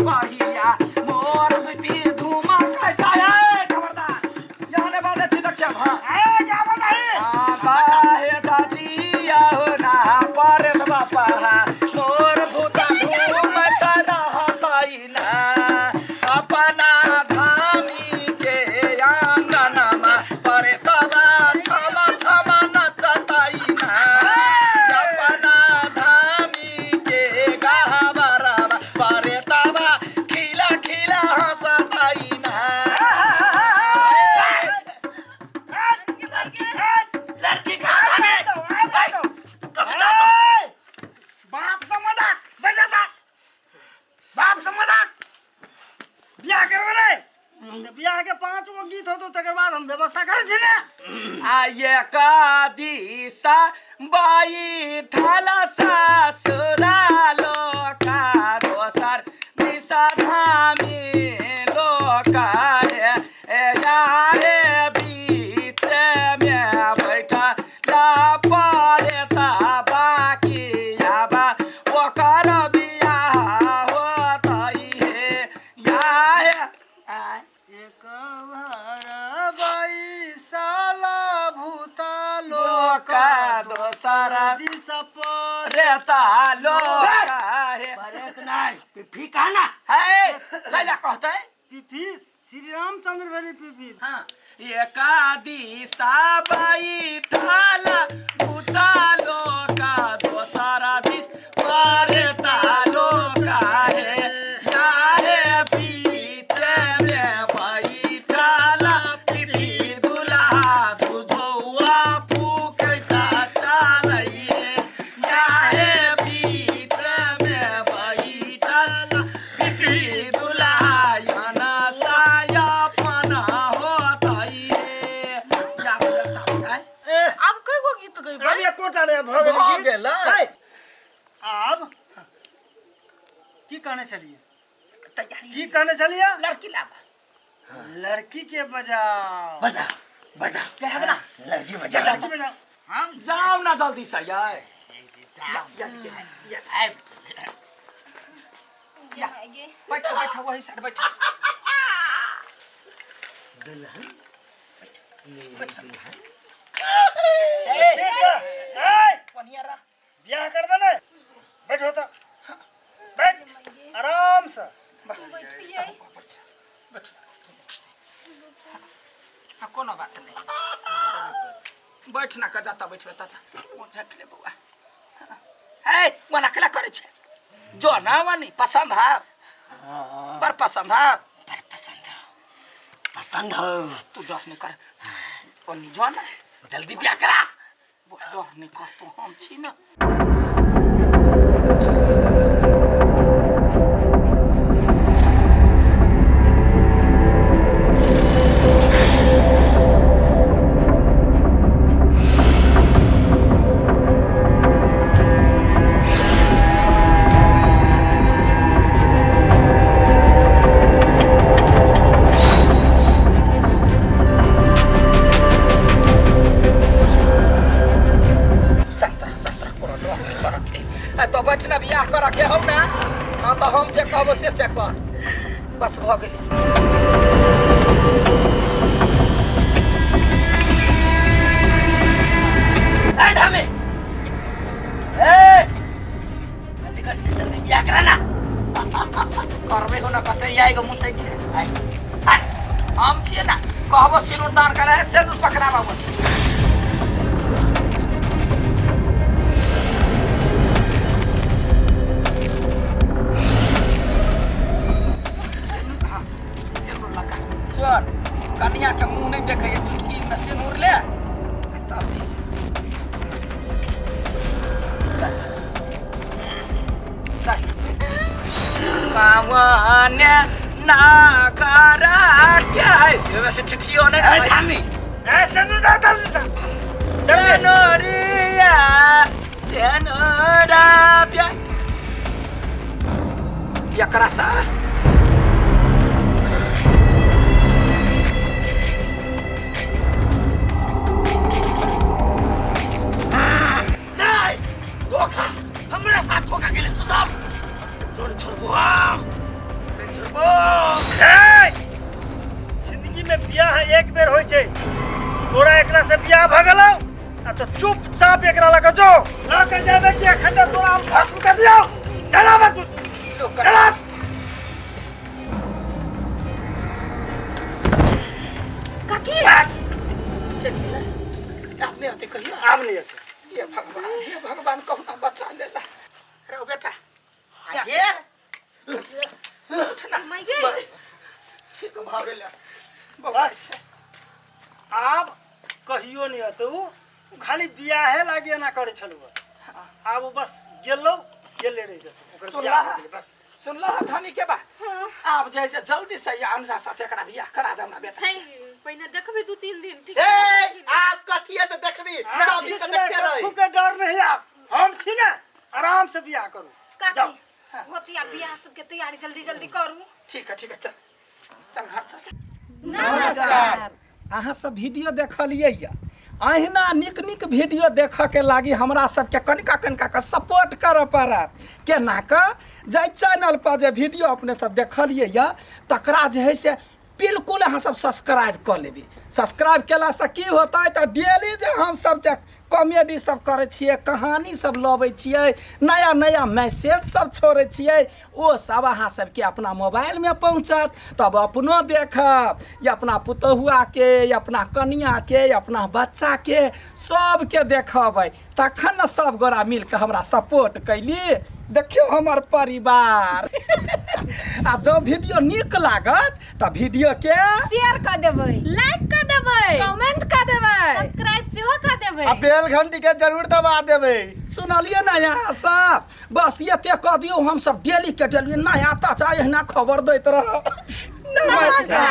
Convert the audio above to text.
बहिया मोर पी धूमा कहता है खबरदार यहाँ ने बात अच्छी देखिए हां ए क्या बताई काहे जातिया हो ना परत बापा मोर भूत घूमत रहतई ना अपना धामी के आंगनमा परेतवा छमा छमा नचतई ना अपना धामी के गहबरवा परेतवा खिला खिला हंसतई ना। लड़की कहाँ था कविता तो बाप से मजाक बैठ जाता बाप से मजाक बियाह करबे रे बियाह के 5 गो गीत होतो तकर बाद हम व्यवस्था करै छी ने। आये का दिशा बाई ठाला सासुरा लोका दोसर दिशा धामी लोका रे ए यारे बीच में बैठा ला परे ता बाकी आबा ओकर बियाह होतई हे या हे एक भर बाई साला भूता लोका दोसर दिशा पर रेता लोका हे परेत नहीं पिफी कहा ना है कैला कहते पीपी श्री रामचंद्र भेली पीपी। हाँ एका दिशा बाई ठाला भूता लोका दोसरा दिश परेता लोका हे यारे बीच में बैठाला पिपी दुल्हा दुधौआ फूकता चलैये यारे बीच में बैठाला पिपी दुल्हा याना साया पना होतैये या बोलल साहब आय आब कय गो गीत गएबै? अब एकोटा रे भऽ गेल भऽ गीत। गेलै। है। आब की कहने छलियै? तैयारी की कहने छलियै? लड़की लाबा लड़की के बजाओ बजा बजा क्या है ना लड़की बजा लड़की बजाओ। हम जाओ ना जल्दी से यार या बैठो बैठो वही साइड बैठो दुल्हन दुल्हन ए ठीक से ए पनिया रह बियाह कर देने बैठो तो बैठ आराम से बस बैठियै। बैठो हाँ कोनो बात नहीं बैठ ना कर जाता बैठबे ताता ओ झक ले बउआ ए मन अकेला करे छे जो ना वानी पसंद है पर पसंद है पर पसंद हो पसंद हो तू डर नहीं कर ओ नहीं जो ना जल्दी बियाह करा वो डर नहीं कर तू हम छी ना। सत्रह सत्रह कोनो डर नहीं करके आ तो बैठ ना बियाह करके हौ ना। हाँ तो हम जे कहबो से कर बस भ गेलै। ए धामे ए कथी कर छी जल्दी बियाह करा ना करबे हो ना कतै आइ गो मुतै छै आइ आइ हम छियै ना कहबो सिनुर दान करे सिनुर पकड़ाबा बोल। हाँ, सिनुर लगा सुन कनिया के मुंह नहीं देखै चुटकी में सिनुर ले तब ठीक छै। चल। चल। कावने ना करा क्या है वैसे ठिठियो ने ए धामी ए सिंदूर दान जल्दी से सेनोरिया सेनोरा प्या एकरा सा नहीं धोखा हमरा साथ धोखा केले तू सब तोड़ छोड़बो हम। तोरा एकरा से बियाह भऽ गेलौ आ तो चुपचाप एकरा लऽ कऽ जो लऽ कऽ जेबे कि एखन तऽ तोरा हम भस्म कर दियौ चला बस चला। काकी। चल गेलै। आब नहि होतै कहियो। आब नहि हेतै। हे भगवान, हे भगवान, कहुना बचा लेला। रौ बेटा। ये। उठ ना। माय गे। ठीक भऽ गेलै बौआ। बस आब कहियो नहि हेतै। उ खाली बियाहे लागी एना करै छलौ। आब उ बस गेलौ गेले रहि जेतौ। ओकर सुनला? बियाह भऽ गेलै बस। सुनला धनी के बा, आब जे है से जल्दी से या अनुजा साथे एकरा बियाह करा दे हमरा बेटा। है, पहिने देखबै 2-3 दिन, ठीक? ए, आप कथी है तो देखबी आब सब दिन किछु के नहि, देखते रही। कथू के डर नहीं। आब हम छी ने, आराम से बियाह करू। जाओ। काकी होती, आ बियाह सबके तैयारी जल्दी जल्दी करू। ठीक है, ठीक है, चल चल, घर चल। नमस्कार। अहाँ सब वीडियो देखलियै यऽ। अहिना नीक नीक वीडियो देखऽके लागी हमरा सबके कनिका कनिका कऽ सपोर्ट करऽ पड़त। केना कऽ? जाहि चैनल पर जे वीडियो अपने सब देखलियै यऽ, तकरा जे है से बिल्कुल अहाँ सब सब्सक्राइब कऽ लेबै। सब्सक्राइब केलासँ की होतै? तऽ डेली जे हमसब जे कॉमेडी सब करै छियै, कहानी सब लबै छियै, नया नया मैसेज सब छोड़ै छियै, ओ सब अहाँ सबके अपना मोबाइलमे पहुँचत। तब अपनो देखब या अपना पुतहुआके या अपना कनिआके या अपना बच्चाके, सबके देखबै। तखन ने सब गोरा मिलके हमरा सपोर्ट कैली। देखियौ हमर परिवार। आ जँ वीडियो नीक लागत तऽ वीडियोके शेयर कर देबै, लाइक कर देबै, कमेंट कर देबै, सब्सक्राइब सेहो कर देबै आ बेल घंटी के जरूर दबा देबै। सुनलियै ने यहाँ सब? बस एते कऽ दियौ, हमसब डेली के डेली नया ताजा एहिना खबर दैत रहब। नमस्कार।